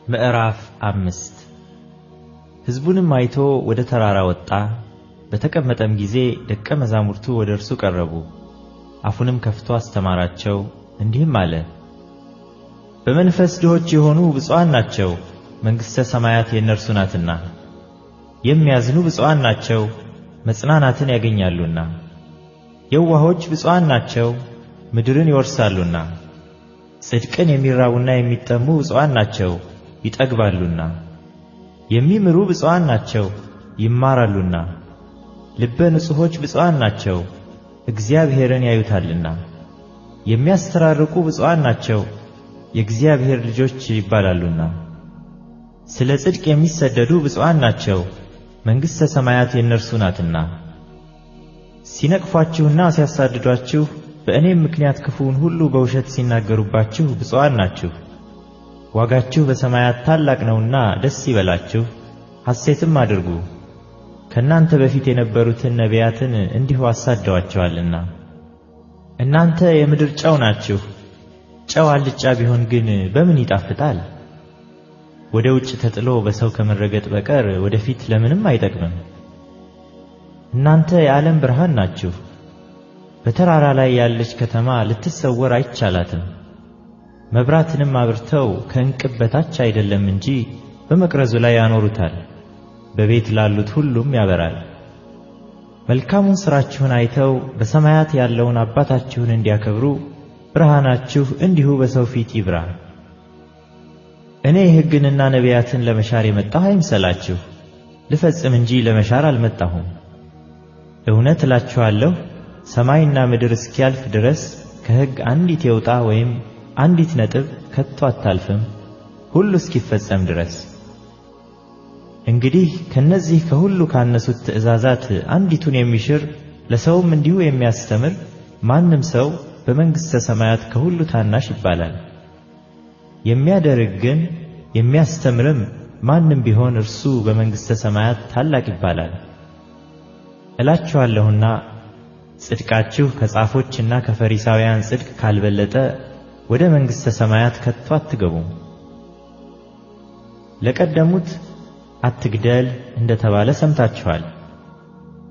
ምዕራፍ 5 ሕዝቡንም አይቶ ወደ ተራራ ወጣ። በተቀመጠም ጊዜ ደቀ መዛሙርቱ ወደ እርሱ ቀረቡ። አፉንም ከፍቶ አስተማራቸው፣ እንዲህም አለ። በመንፈስ ድሆች የሆኑ ብፁዓን ናቸው፣ መንግሥተ ሰማያት የእነርሱ ናትና። የሚያዝኑ ብፁዓን ናቸው፣ መጽናናትን ያገኛሉና። የዋሆች ብፁዓን ናቸው፣ ምድርን ይወርሳሉና። ጽድቅን የሚራቡና የሚጠሙ ብፁዓን ናቸው፣ ይጠግባሉና። የሚምሩ ብፁዓን ናቸው፣ ይማራሉና። ልበ ንጹሖች ብፁዓን ናቸው፣ እግዚአብሔርን ያዩታልና። የሚያስተራርቁ ብፁዓን ናቸው፣ የእግዚአብሔር ልጆች ይባላሉና። ስለ ጽድቅ የሚሰደዱ ብፁዓን ናቸው፣ መንግሥተ ሰማያት የእነርሱ ናትና። ሲነቅፏችሁና ሲያሳድዷችሁ በእኔም ምክንያት ክፉውን ሁሉ በውሸት ሲናገሩባችሁ ብፁዓን ናችሁ። ዋጋችሁ በሰማያት ታላቅ ነውና ደስ ይበላችሁ፣ ሐሴትም አድርጉ። ከእናንተ በፊት የነበሩትን ነቢያትን እንዲሁ አሳደዋቸዋልና። እናንተ የምድር ጨው ናችሁ። ጨው አልጫ ቢሆን ግን በምን ይጣፍጣል? ወደ ውጭ ተጥሎ በሰው ከመረገጥ በቀር ወደፊት ለምንም አይጠቅምም። እናንተ የዓለም ብርሃን ናችሁ። በተራራ ላይ ያለች ከተማ ልትሰወር አይቻላትም። መብራትንም አብርተው ከእንቅብ በታች አይደለም እንጂ በመቅረዙ ላይ ያኖሩታል፣ በቤት ላሉት ሁሉም ያበራል። መልካሙን ሥራችሁን አይተው በሰማያት ያለውን አባታችሁን እንዲያከብሩ ብርሃናችሁ እንዲሁ በሰው ፊት ይብራ። እኔ ሕግንና ነቢያትን ለመሻር የመጣሁ አይምሰላችሁ፣ ልፈጽም እንጂ ለመሻር አልመጣሁም። እውነት እላችኋለሁ ሰማይና ምድር እስኪያልፍ ድረስ ከሕግ አንዲት የውጣ ወይም አንዲት ነጥብ ከቶ አታልፍም፣ ሁሉ እስኪፈጸም ድረስ። እንግዲህ ከነዚህ ከሁሉ ካነሱት ትእዛዛት አንዲቱን የሚሽር ለሰውም እንዲሁ የሚያስተምር ማንም ሰው በመንግሥተ ሰማያት ከሁሉ ታናሽ ይባላል። የሚያደርግ ግን የሚያስተምርም ማንም ቢሆን እርሱ በመንግሥተ ሰማያት ታላቅ ይባላል። እላችኋለሁና ጽድቃችሁ ከጻፎችና ከፈሪሳውያን ጽድቅ ካልበለጠ ወደ መንግሥተ ሰማያት ከቶ አትገቡም። ለቀደሙት አትግደል እንደተባለ ሰምታችኋል።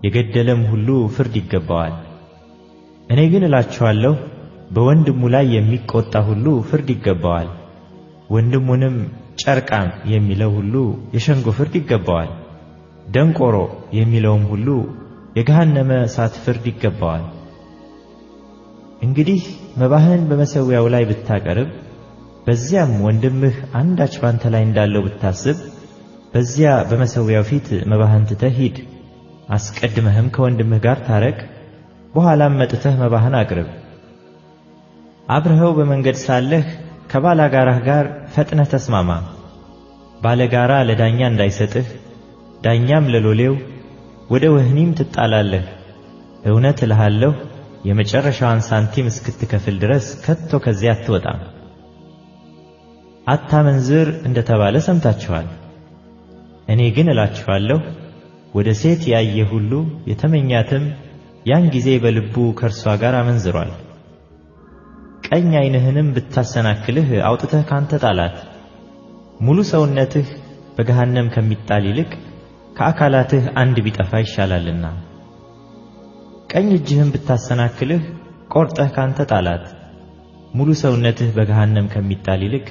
የገደለም ሁሉ ፍርድ ይገባዋል። እኔ ግን እላችኋለሁ በወንድሙ ላይ የሚቆጣ ሁሉ ፍርድ ይገባዋል። ወንድሙንም ጨርቃም የሚለው ሁሉ የሸንጎ ፍርድ ይገባዋል። ደንቆሮ የሚለውም ሁሉ የገሃነመ እሳት ፍርድ ይገባዋል። እንግዲህ መባህን በመሠዊያው ላይ ብታቀርብ፣ በዚያም ወንድምህ አንዳች ባንተ ላይ እንዳለው ብታስብ፣ በዚያ በመሠዊያው ፊት መባህን ትተህ ሂድ። አስቀድመህም ከወንድምህ ጋር ታረቅ፣ በኋላም መጥተህ መባህን አቅርብ። አብረኸው በመንገድ ሳለህ ከባላጋራህ ጋር ፈጥነህ ተስማማ። ባለጋራ ለዳኛ እንዳይሰጥህ፣ ዳኛም ለሎሌው፣ ወደ ወህኒም ትጣላለህ። እውነት እልሃለሁ የመጨረሻዋን ሳንቲም እስክትከፍል ድረስ ከቶ ከዚያ አትወጣም። አታመንዝር እንደተባለ ሰምታችኋል። እኔ ግን እላችኋለሁ ወደ ሴት ያየ ሁሉ የተመኛትም ያን ጊዜ በልቡ ከእርሷ ጋር አመንዝሯል። ቀኝ ዓይንህንም ብታሰናክልህ አውጥተህ ካንተ ጣላት። ሙሉ ሰውነትህ በገሃነም ከሚጣል ይልቅ ከአካላትህ አንድ ቢጠፋ ይሻላልና። ቀኝ እጅህም ብታሰናክልህ ቆርጠህ ካንተ ጣላት። ሙሉ ሰውነትህ በገሃነም ከሚጣል ይልቅ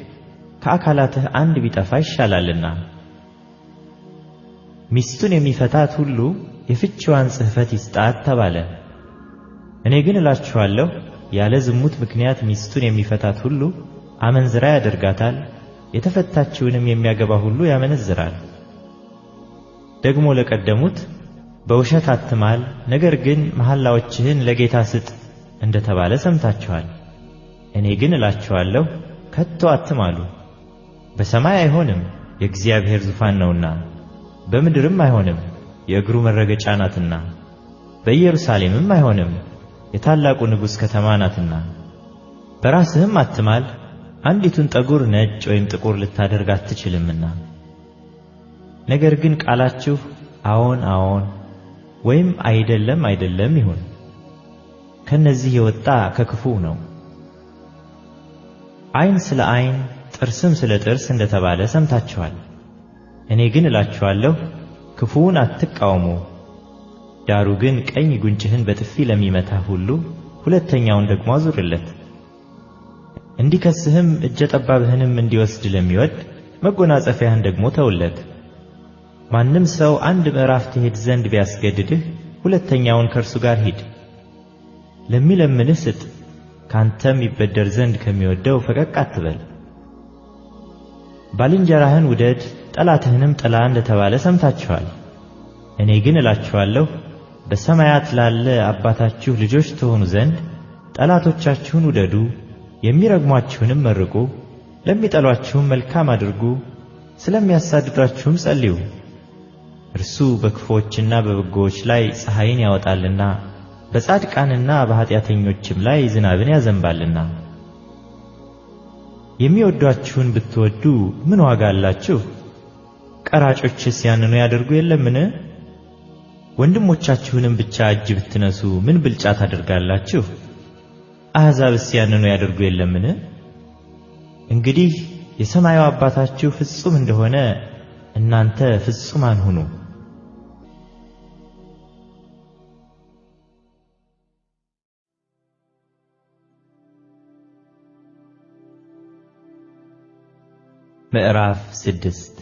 ከአካላትህ አንድ ቢጠፋ ይሻላልና። ሚስቱን የሚፈታት ሁሉ የፍቺዋን ጽሕፈት ይስጣት ተባለ። እኔ ግን እላችኋለሁ ያለ ዝሙት ምክንያት ሚስቱን የሚፈታት ሁሉ አመንዝራ ያደርጋታል፣ የተፈታችውንም የሚያገባ ሁሉ ያመነዝራል። ደግሞ ለቀደሙት በውሸት አትማል፣ ነገር ግን መሐላዎችህን ለጌታ ስጥ እንደተባለ ሰምታችኋል። እኔ ግን እላችኋለሁ ከቶ አትማሉ። በሰማይ አይሆንም፣ የእግዚአብሔር ዙፋን ነውና፣ በምድርም አይሆንም፣ የእግሩ መረገጫ ናትና፣ በኢየሩሳሌምም አይሆንም፣ የታላቁ ንጉሥ ከተማ ናትና። በራስህም አትማል፣ አንዲቱን ጠጉር ነጭ ወይም ጥቁር ልታደርግ አትችልምና። ነገር ግን ቃላችሁ አዎን አዎን ወይም አይደለም አይደለም ይሁን። ከነዚህ የወጣ ከክፉ ነው። ዓይን ስለ ዓይን፣ ጥርስም ስለ ጥርስ እንደተባለ ሰምታችኋል። እኔ ግን እላችኋለሁ ክፉውን አትቃወሙ። ዳሩ ግን ቀኝ ጉንጭህን በጥፊ ለሚመታህ ሁሉ ሁለተኛውን ደግሞ አዙርለት። እንዲከስህም እጀ ጠባብህንም እንዲወስድ ለሚወድ መጎናጸፊያህን ደግሞ ተውለት። ማንም ሰው አንድ ምዕራፍ ትሄድ ዘንድ ቢያስገድድህ ሁለተኛውን ከእርሱ ጋር ሂድ። ለሚለምንህ ስጥ፣ ካንተም ይበደር ዘንድ ከሚወደው ፈቀቅ አትበል። ባልንጀራህን ውደድ ጠላትህንም ጥላ እንደተባለ ሰምታችኋል። እኔ ግን እላችኋለሁ በሰማያት ላለ አባታችሁ ልጆች ትሆኑ ዘንድ ጠላቶቻችሁን ውደዱ፣ የሚረግሟችሁንም መርቁ፣ ለሚጠሏችሁም መልካም አድርጉ፣ ስለሚያሳድዷችሁም ጸልዩ። እርሱ በክፉዎችና በበጎዎች ላይ ፀሐይን ያወጣልና በጻድቃንና በኃጢአተኞችም ላይ ዝናብን ያዘንባልና። የሚወዷችሁን ብትወዱ ምን ዋጋ አላችሁ? ቀራጮችስ ያንኑ ያደርጉ የለምን? ወንድሞቻችሁንም ብቻ እጅ ብትነሱ ምን ብልጫ ታደርጋላችሁ? አሕዛብስ ያንኑ ያደርጉ የለምን? እንግዲህ የሰማዩ አባታችሁ ፍጹም እንደሆነ እናንተ ፍጹማን ሁኑ። ምዕራፍ 6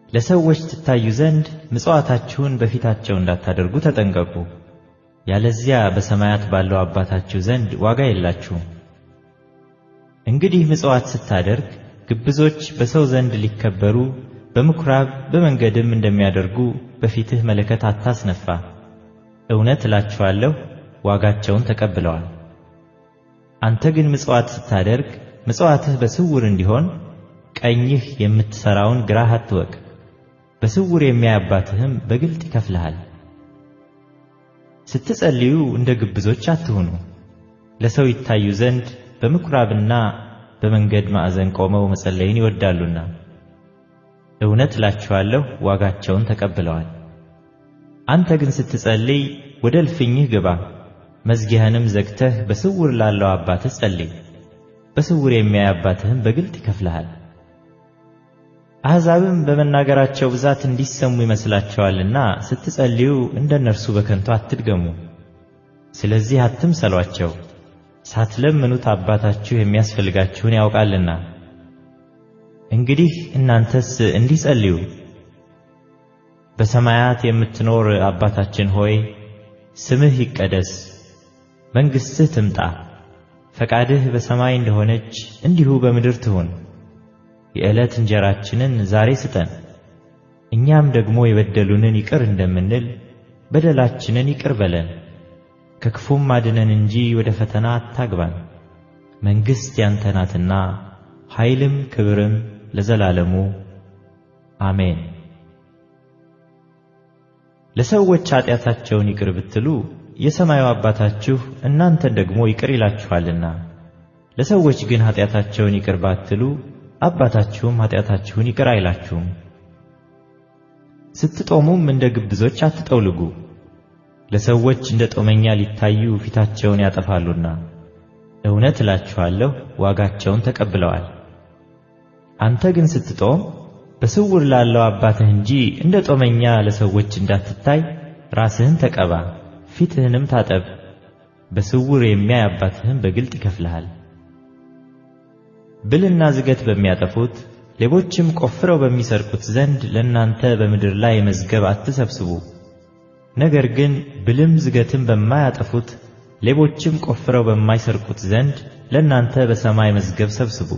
ለሰዎች ትታዩ ዘንድ ምጽዋታችሁን በፊታቸው እንዳታደርጉ ተጠንቀቁ። ያለዚያ በሰማያት ባለው አባታችሁ ዘንድ ዋጋ የላችሁም። እንግዲህ ምጽዋት ስታደርግ ግብዞች በሰው ዘንድ ሊከበሩ በምኵራብ በመንገድም እንደሚያደርጉ በፊትህ መለከት አታስነፋ። እውነት እላችኋለሁ ዋጋቸውን ተቀብለዋል። አንተ ግን ምጽዋት ስታደርግ ምጽዋትህ በስውር እንዲሆን ቀኝህ የምትሠራውን ግራህ አትወቅ። በስውር የሚያይ አባትህም በግልጥ ይከፍልሃል። ስትጸልዩ እንደ ግብዞች አትሁኑ። ለሰው ይታዩ ዘንድ በምኵራብና በመንገድ ማዕዘን ቆመው መጸለይን ይወዳሉና። እውነት እላችኋለሁ ዋጋቸውን ተቀብለዋል። አንተ ግን ስትጸልይ ወደ እልፍኝህ ግባ፣ መዝጊያህንም ዘግተህ በስውር ላለው አባትህ ጸልይ። በስውር የሚያይ አባትህም በግልጥ ይከፍልሃል። አሕዛብም በመናገራቸው ብዛት እንዲሰሙ ይመስላቸዋልና ስትጸልዩ እንደ እነርሱ በከንቱ አትድገሙ። ስለዚህ አትምሰሏቸው፣ ሳትለምኑት አባታችሁ የሚያስፈልጋችሁን ያውቃልና። እንግዲህ እናንተስ እንዲህ ጸልዩ። በሰማያት የምትኖር አባታችን ሆይ፣ ስምህ ይቀደስ፣ መንግሥትህ ትምጣ፣ ፈቃድህ በሰማይ እንደሆነች እንዲሁ በምድር ትሁን። የዕለት እንጀራችንን ዛሬ ስጠን፣ እኛም ደግሞ የበደሉንን ይቅር እንደምንል በደላችንን ይቅር በለን፣ ከክፉም አድነን እንጂ ወደ ፈተና አታግባን። መንግሥት ያንተ ናትና ኃይልም ክብርም ለዘላለሙ አሜን። ለሰዎች ኃጢአታቸውን ይቅር ብትሉ የሰማዩ አባታችሁ እናንተን ደግሞ ይቅር ይላችኋልና። ለሰዎች ግን ኃጢአታቸውን ይቅር ባትሉ አባታችሁም ኃጢአታችሁን ይቅር አይላችሁም። ስትጦሙም እንደ ግብዞች አትጠውልጉ፣ ለሰዎች እንደ ጦመኛ ሊታዩ ፊታቸውን ያጠፋሉና። እውነት እላችኋለሁ ዋጋቸውን ተቀብለዋል። አንተ ግን ስትጦም በስውር ላለው አባትህ እንጂ እንደ ጦመኛ ለሰዎች እንዳትታይ ራስህን ተቀባ፣ ፊትህንም ታጠብ። በስውር የሚያይ አባትህም በግልጥ ይከፍልሃል። ብልና ዝገት በሚያጠፉት ሌቦችም ቆፍረው በሚሰርቁት ዘንድ ለእናንተ በምድር ላይ መዝገብ አትሰብስቡ። ነገር ግን ብልም ዝገትም በማያጠፉት ሌቦችም ቆፍረው በማይሰርቁት ዘንድ ለእናንተ በሰማይ መዝገብ ሰብስቡ።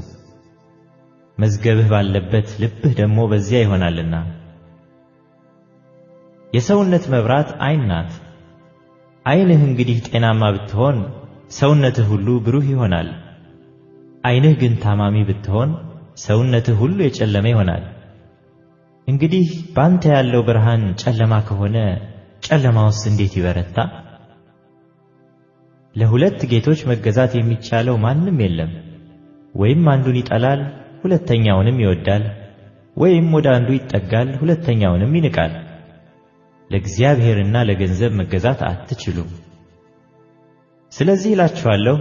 መዝገብህ ባለበት ልብህ ደግሞ በዚያ ይሆናልና። የሰውነት መብራት ዓይን ናት። ዓይንህ እንግዲህ ጤናማ ብትሆን ሰውነትህ ሁሉ ብሩህ ይሆናል። ዓይንህ ግን ታማሚ ብትሆን ሰውነትህ ሁሉ የጨለመ ይሆናል። እንግዲህ ባንተ ያለው ብርሃን ጨለማ ከሆነ ጨለማውስ እንዴት ይበረታ? ለሁለት ጌቶች መገዛት የሚቻለው ማንም የለም። ወይም አንዱን ይጠላል፣ ሁለተኛውንም ይወዳል፣ ወይም ወደ አንዱ ይጠጋል፣ ሁለተኛውንም ይንቃል። ለእግዚአብሔርና ለገንዘብ መገዛት አትችሉም። ስለዚህ እላችኋለሁ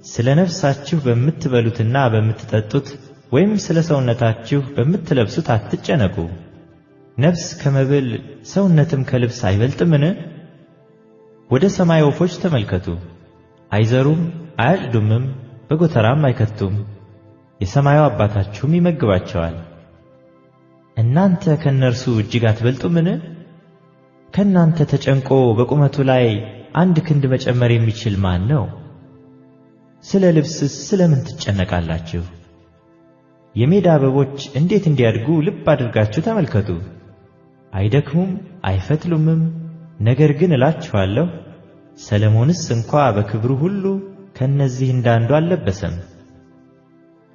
ስለ ነፍሳችሁ በምትበሉትና በምትጠጡት ወይም ስለ ሰውነታችሁ በምትለብሱት አትጨነቁ። ነፍስ ከመብል ሰውነትም ከልብስ አይበልጥምን? ወደ ሰማይ ወፎች ተመልከቱ፤ አይዘሩም፣ አያጭዱምም፣ በጎተራም አይከቱም፣ የሰማዩ አባታችሁም ይመግባቸዋል። እናንተ ከእነርሱ እጅግ አትበልጡምን? ከእናንተ ተጨንቆ በቁመቱ ላይ አንድ ክንድ መጨመር የሚችል ማን ነው? ስለ ልብስስ ስለምን ትጨነቃላችሁ? የሜዳ አበቦች እንዴት እንዲያድጉ ልብ አድርጋችሁ ተመልከቱ። አይደክሙም፣ አይፈትሉምም። ነገር ግን እላችኋለሁ ሰለሞንስ እንኳ በክብሩ ሁሉ ከእነዚህ እንዳንዱ አልለበሰም።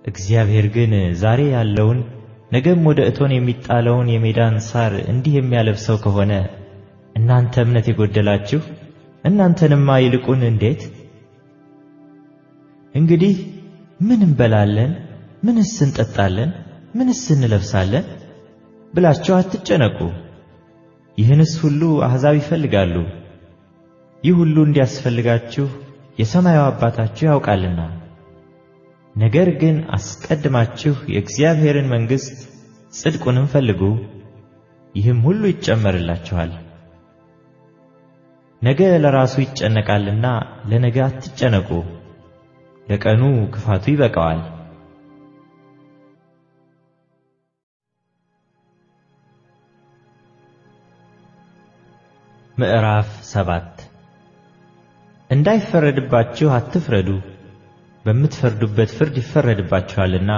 እግዚአብሔር ግን ዛሬ ያለውን ነገም ወደ እቶን የሚጣለውን የሜዳን ሳር እንዲህ የሚያለብሰው ከሆነ እናንተ እምነት የጎደላችሁ እናንተንማ ይልቁን እንዴት! እንግዲህ ምን እንበላለን? ምንስ እንጠጣለን? ምንስ እንለብሳለን? ብላችሁ አትጨነቁ። ይህንስ ሁሉ አሕዛብ ይፈልጋሉ። ይህ ሁሉ እንዲያስፈልጋችሁ የሰማዩ አባታችሁ ያውቃልና። ነገር ግን አስቀድማችሁ የእግዚአብሔርን መንግሥት ጽድቁንም ፈልጉ፣ ይህም ሁሉ ይጨመርላችኋል። ነገ ለራሱ ይጨነቃልና ለነገ አትጨነቁ። ለቀኑ ክፋቱ ይበቃዋል። ምዕራፍ 7 እንዳይፈረድባችሁ አትፍረዱ። በምትፈርዱበት ፍርድ ይፈረድባችኋልና፣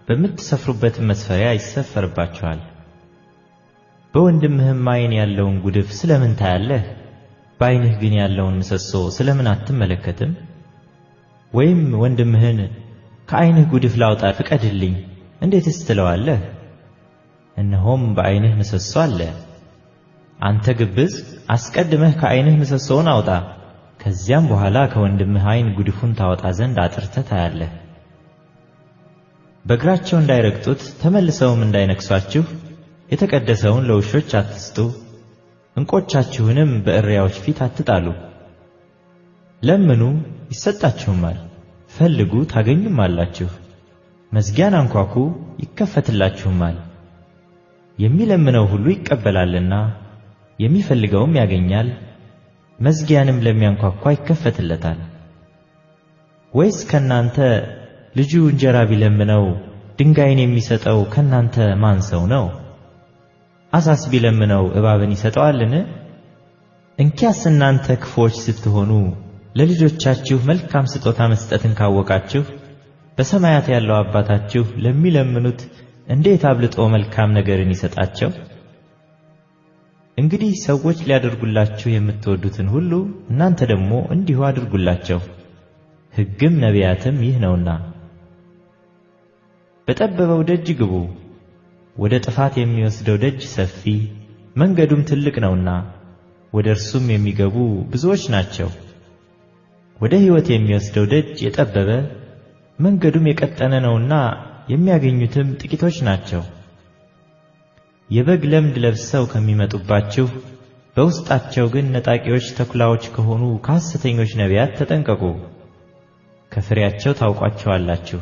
በምትሰፍሩበትም መስፈሪያ ይሰፈርባችኋል። በወንድምህም ዓይን ያለውን ጉድፍ ስለምን ታያለህ? በዓይንህ ግን ያለውን ምሰሶ ስለምን አትመለከትም? ወይም ወንድምህን ከዓይንህ ጉድፍ ላውጣ ፍቀድልኝ እንዴትስ ትለዋለህ? እነሆም በዓይንህ ምሰሶ አለ። አንተ ግብዝ፣ አስቀድመህ ከዓይንህ ምሰሶውን አውጣ፣ ከዚያም በኋላ ከወንድምህ ዓይን ጉድፉን ታወጣ ዘንድ አጥርተህ ታያለህ። በእግራቸው እንዳይረግጡት ተመልሰውም እንዳይነክሷችሁ የተቀደሰውን ለውሾች አትስጡ፣ ዕንቆቻችሁንም በእሪያዎች ፊት አትጣሉ። ለምኑ ይሰጣችሁማል፣ ፈልጉ ታገኙማላችሁ፣ መዝጊያን አንኳኩ ይከፈትላችሁማል። የሚለምነው ሁሉ ይቀበላልና የሚፈልገውም ያገኛል፣ መዝጊያንም ለሚያንኳኳ ይከፈትለታል። ወይስ ከናንተ ልጁ እንጀራ ቢለምነው ድንጋይን የሚሰጠው ከናንተ ማን ሰው ነው? ዓሣስ ቢለምነው እባብን ይሰጠዋልን? እንኪያስ እናንተ ክፉዎች ስትሆኑ ለልጆቻችሁ መልካም ስጦታ መስጠትን ካወቃችሁ በሰማያት ያለው አባታችሁ ለሚለምኑት እንዴት አብልጦ መልካም ነገርን ይሰጣቸው? እንግዲህ ሰዎች ሊያደርጉላችሁ የምትወዱትን ሁሉ እናንተ ደግሞ እንዲሁ አድርጉላቸው፣ ሕግም ነቢያትም ይህ ነውና። በጠበበው ደጅ ግቡ፣ ወደ ጥፋት የሚወስደው ደጅ ሰፊ መንገዱም ትልቅ ነውና፣ ወደ እርሱም የሚገቡ ብዙዎች ናቸው። ወደ ሕይወት የሚወስደው ደጅ የጠበበ መንገዱም የቀጠነ ነውና፣ የሚያገኙትም ጥቂቶች ናቸው። የበግ ለምድ ለብሰው ከሚመጡባችሁ በውስጣቸው ግን ነጣቂዎች ተኩላዎች ከሆኑ ከሐሰተኞች ነቢያት ተጠንቀቁ። ከፍሬያቸው ታውቋቸዋላችሁ።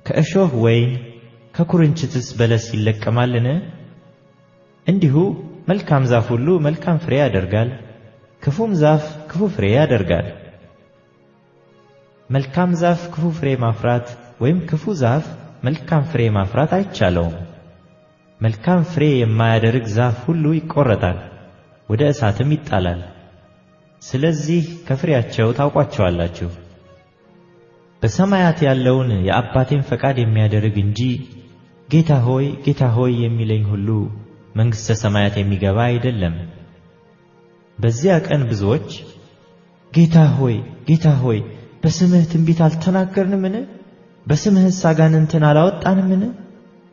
ከእሾህ ወይን ከኩርንችትስ በለስ ይለቀማልን? እንዲሁ መልካም ዛፍ ሁሉ መልካም ፍሬ ያደርጋል፣ ክፉም ዛፍ ክፉ ፍሬ ያደርጋል። መልካም ዛፍ ክፉ ፍሬ ማፍራት ወይም ክፉ ዛፍ መልካም ፍሬ ማፍራት አይቻለውም። መልካም ፍሬ የማያደርግ ዛፍ ሁሉ ይቆረጣል፣ ወደ እሳትም ይጣላል። ስለዚህ ከፍሬያቸው ታውቋቸዋላችሁ። በሰማያት ያለውን የአባቴን ፈቃድ የሚያደርግ እንጂ ጌታ ሆይ ጌታ ሆይ የሚለኝ ሁሉ መንግሥተ ሰማያት የሚገባ አይደለም። በዚያ ቀን ብዙዎች ጌታ ሆይ ጌታ ሆይ በስምህ ትንቢት አልተናገርንምን? በስምህስ አጋንንትን አላወጣንምን?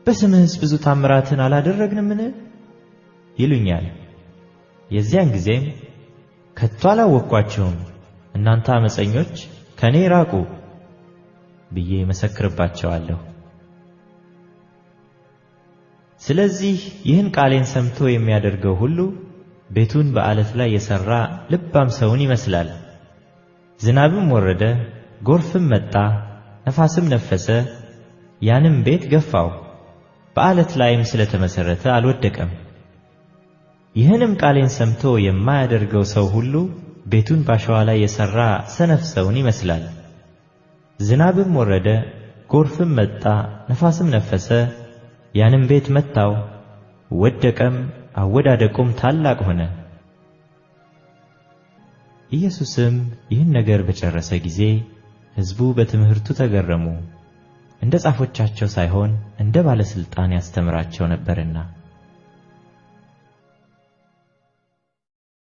በስምህስ ብዙ ታምራትን አላደረግንምን? ይሉኛል። የዚያን ጊዜም ከቶ አላወቅኳችሁም፣ እናንተ ዓመፀኞች ከእኔ ራቁ ብዬ እመሰክርባቸዋለሁ። ስለዚህ ይህን ቃሌን ሰምቶ የሚያደርገው ሁሉ ቤቱን በዓለት ላይ የሠራ ልባም ሰውን ይመስላል። ዝናብም ወረደ፣ ጎርፍም መጣ፣ ነፋስም ነፈሰ፣ ያንም ቤት ገፋው፣ በዓለት ላይም ስለተመሠረተ አልወደቀም። ይህንም ቃሌን ሰምቶ የማያደርገው ሰው ሁሉ ቤቱን ባሸዋ ላይ የሠራ ሰነፍ ሰውን ይመስላል። ዝናብም ወረደ፣ ጎርፍም መጣ፣ ነፋስም ነፈሰ፣ ያንም ቤት መታው፣ ወደቀም፣ አወዳደቁም ታላቅ ሆነ። ኢየሱስም ይህን ነገር በጨረሰ ጊዜ ሕዝቡ በትምህርቱ ተገረሙ፣ እንደ ጻፎቻቸው ሳይሆን እንደ ባለሥልጣን ያስተምራቸው ነበርና።